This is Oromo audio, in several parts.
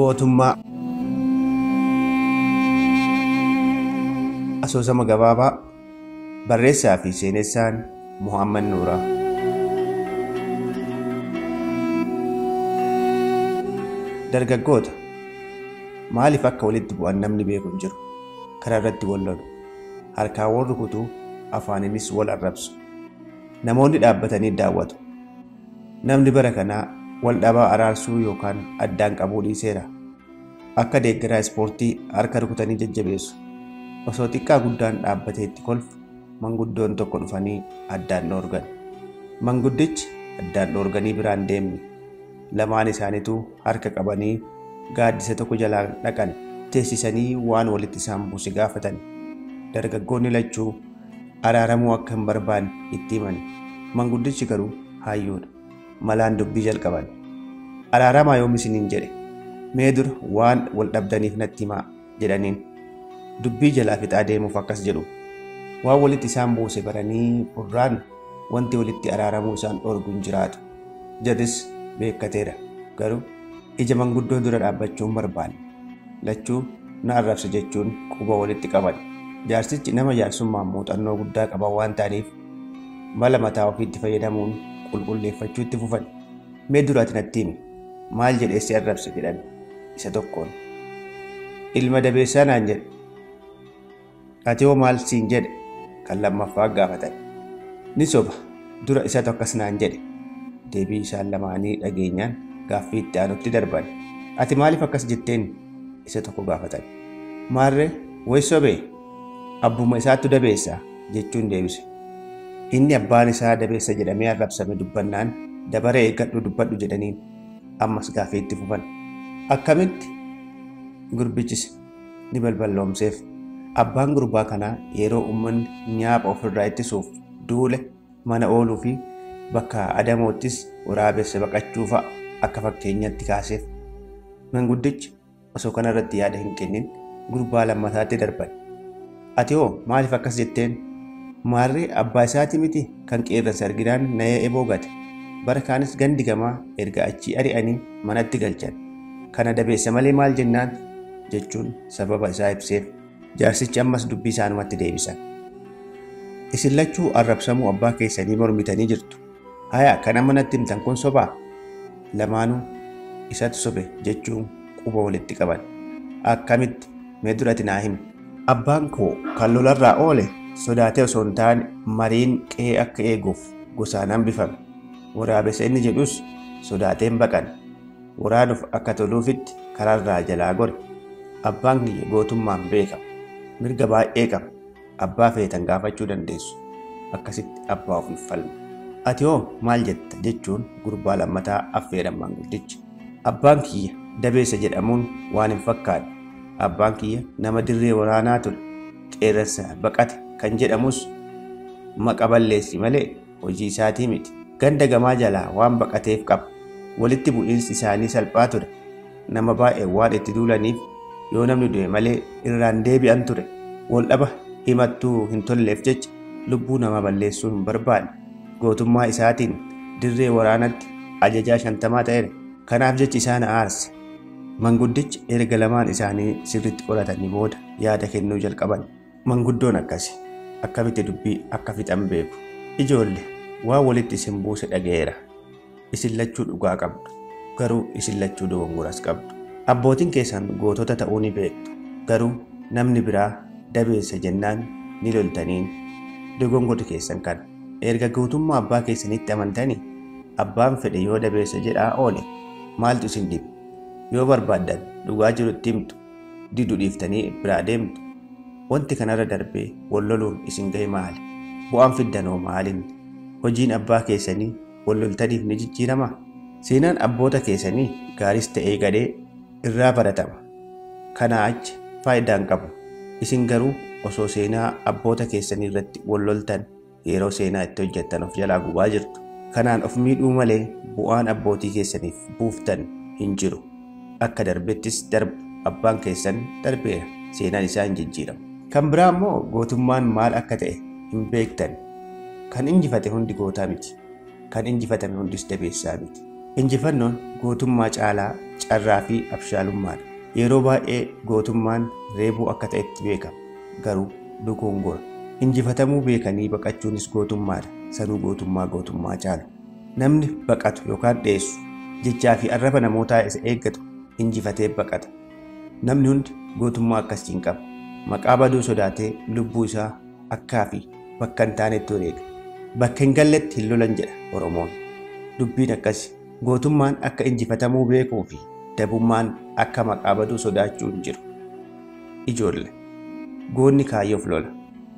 Gootummaa Asoosama gabaabaa barreessaa fi seenessaan Muhammad Nuuraa. Dargaggoota maaliif akka walitti bu'an namni beeku hin jiru. Karaa irratti wal lolu. Harkaan wal rukutuu, afaaninis wal arrabsu. Namoonni dhaabbatanii daawwatu. Namni bara kanaa wal dhabaa araarsuu yookaan addaan qabuu dhiiseera. Akka deeggaraa ispoortii harka rukutanii jajjabeessu. Osoo xiqqaa guddaan dhaabbatee itti kolfu manguddoon tokko dhufanii addaan dhoorgan. Manguddichi addaan dhoorganii biraan deemne. Lamaan isaaniitu harka qabanii gaaddisa tokko jalaa dhaqan teessisanii waan walitti isaan buuse gaafatan. Dargaggoonni lachuu araaramuu akka hin barbaanne itti himan. Manguddichi garuu hayyuudha. Malaan dubbii jalqaban. Araaramaa yoom isiniin jedhe? Mee dura waan wal dhabdaniif natti himaa jedhaniin. Dubbii jalaa fixaa deemuuf akkas jedhu. Waan walitti isaan buuse baranii furraan wanti walitti araaramuu isaan dhorgu hin jiraatu. Jarris beekkateera. Garuu ija manguddoo dura dhaabbachuu hin barbaanne. Lachuu na arrabse jechuun quba walitti qaban. Jaarsichi nama jaarsummaan muuxannoo guddaa qaban waan ta'aniif mala mataa ofiitti fayyadamuun qulqulleeffachuu itti fufan. Mee dura ati natti himi. Maal jedhee si arrabse jedhan isa tokkoon. Ilma dabeessaa naan jedhe. Ati hoo maal siin jedhe kan lammaffaa gaafatan. Ni soba dura isatu akkas naan jedhe. Deebii isaan lamaanii dhageenyaan gaaffii itti aanutti darban. Ati maaliif akkas jetteen isa tokko gaafatan. Maarree wayi sobee abbuma isaattu dabeessa jechuun deebise. Inni abbaan isaa dabeessa jedhamee arrabsame dubbannaan dabaree eeggadhu dubbadhu jedhaniin ammas gaaffii itti fufan. Akkamitti gurbichis ni balballoomseef. Abbaan gurbaa kanaa yeroo uummanni nyaapha ofirraa ittisuuf duule mana ooluu fi bakka adamoottis waraabessa baqachuu fa'a akka fakkeenyatti kaaseef. Manguddichi osoo kanarratti yaada hin kennin gurbaa lammataatti darban. Ati hoo maaliif akkas jetteen? Maarree abbaa isaati miti kan qeerransa arginaan na'ee eboo gate. Bara kaanis gandi gamaa erga achii ari'anii manatti galchan. Kana dabeessa malee maal jennaan jechuun sababa isaa ibseef. Jaarsichi ammas dubbii isaanumatti deebisan. Isin lachuu arrabsamuu abbaa keessanii mormitanii jirtu. Haya kan amma natti himtan kun sobaa? Lamaanuu isatu sobe jechuun quba walitti qaban. Akkamitti mee duratti naa himi. Abbaan koo kan lolarraa oole sodaatee osoo hin taane mariin qe'ee akka eeguuf gosaan hambifame. Waraabessa inni jedhus sodaateen baqan. Waraanuuf akka toluufitti karaarraa jalaa gore. Abbaan kiyya gootummaan beekama. Mirga baay'ee qaba. Abbaa feetan gaafachuu dandeessu. Akkasitti abbaa ofiif falma. Ati hoo maal jetta jechuun gurbaa lammataa affeeran manguddichi. Abbaan kiyya dabeessa jedhamuun waan hin fakkaanne. Abbaan kiyya nama dirree waraanaa ture. Qeerransa baqate kan jedhamus maqa balleessi malee hojii isaatii miti. Ganda gamaa jalaa waan baqateef qaba. Walitti bu'iinsi isaanii salphaa ture. Nama baay'ee waan itti duulaniif yoo namni du'e malee irraan deebi'an ture. Wal dhaba himattuu hin tolleef jecha lubbuu nama balleessuu hin barbaanne. Gootummaa isaatiin dirree waraanatti ajajaa 50 ta'eera. Kanaaf jechi isaan aarse. Manguddichi erga lamaan isaanii sirriitti qoratanii booda yaada kennuu jalqaban. Manguddoon akkasi. Akkamitti dubbii akka fixan beeku. Ijoollee waan walitti isin buuse dhaga'eera. Isin lachuu dhugaa qabdu. Garuu isin lachuu dogongoras qabdu. Abbootiin keessan gootota ta'uu ni beektu. Garuu namni biraa dabeessa jennaan ni loltaniin. Dogongorri keessan kana. Erga gootummaa abbaa keessanitti amantanii abbaan fedhe yoo dabeessa jedhaa oole maaltu isin dhibe? Yoo barbaaddan dhugaa jirutti himtu, didu dhiiftanii biraa deemtu. Wanti kanarra darbee wal loluun isin gahe maali? Bu'aan fiddanoo maaliin? Hojiin abbaa keessanii wal loltaniif ni jijjiiramaa? Seenaan abboota keessanii gaaris ta'ee gadhee irraa baratama. Kanaa achi faayidaan qabu. Isin garuu osoo seenaa abboota keessanii irratti wal loltan yeroo seenaa itti hojjettan of jalaa gubaa jirtu. Kanaan of miidhuu malee bu'aan abbootii keessaniif buuftan hin jiru. Akka darbettis darbu abbaan keessan darbeera. Seenaan isaa hin jijjiiramu. Kan biraa immoo gootummaan maal akka ta'e hin beektan. Kan injifate hundi gootaa miti. Kan injifatame hundis dabeessaa miti. Injifannoon gootummaa caalaa carraa fi abshaalummaadha. Yeroo baay'ee gootummaan reebuu akka ta'etti beekama. Garuu dogongora. Injifatamuu beekanii baqachuunis gootummaadha. Sanuu gootummaa gootummaa caalu. Namni baqatu yookaan dheessu jechaa fi arraba namootaa isa eeggatu injifatee baqata. Namni hundi gootummaa akkasii hin qabu. Maqaa baduu sodaatee lubbuu isaa akkaa fi bakka hin taanetti wareega. Bakka hin galletti hin lolan jedha Oromoon. Dubbiin akkasi. Gootummaan akka injifatamuu beekuu fi dabummaan akka maqaa baduu sodaachuu hin jiru. Ijoolle. Goonni kaayyoof lola.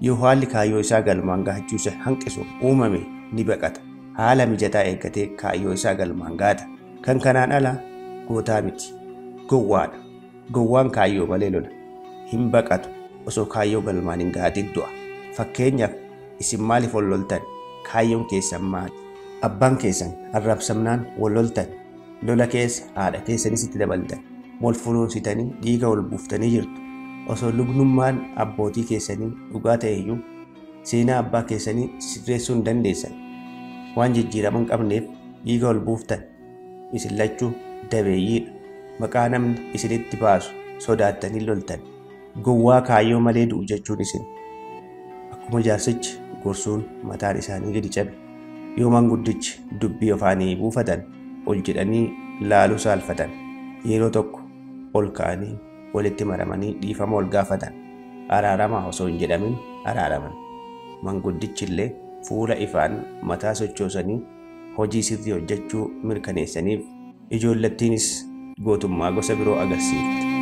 Yoo haalli kaayyoo isaa galmaan gahachuu isa hanqisu uumame ni baqata. Haala mijataa eeggatee kaayyoo isaa galmaan gahata. Kan kanaan ala gootaa miti. Gowwaadha. Gowwaan kaayyoo malee lola. Hin baqatu. Osoo kaayyoo galmaan hin gahatin du'a. Fakkeenyaaf isin maaliif wal loltan? Kaayyoon keessan maali? Abbaan keessan arrabsamnaan wal loltan. Lola keessa haadha keessanis itti dabaltan. Wal funuunsitanii dhiiga wal buuftanii jirtu. Osoo lugnummaan abbootii keessanii dhugaa ta'eyyuu seenaa abbaa keessanii sirreessuu hin dandeessan. Waan jijjiirama hin qabneef dhiiga wal buuftan. Isin lachuu dabeeyyiidha. Maqaa namni isinitti baasu sodaattanii loltan. Gowwaa kaayyoo malee du'u jechuun isin. Akkuma jaarsichi gorsuun mataan isaanii gadi cabe. Yoo maanguddichi dubbii afaanii buufatan ol jedhanii laaluu saalfatan. Yeroo tokko ol ka'anii walitti maramanii dhiifama ol gaafatan. Araaramaa osoo hin jedhamin araaraman. Maanguddichi illee fuula ifaan mataa sochoosanii hojii sirrii hojjechuu mirkaneessaniif ijoollattiinis gootummaa gosa biroo agarsiifte.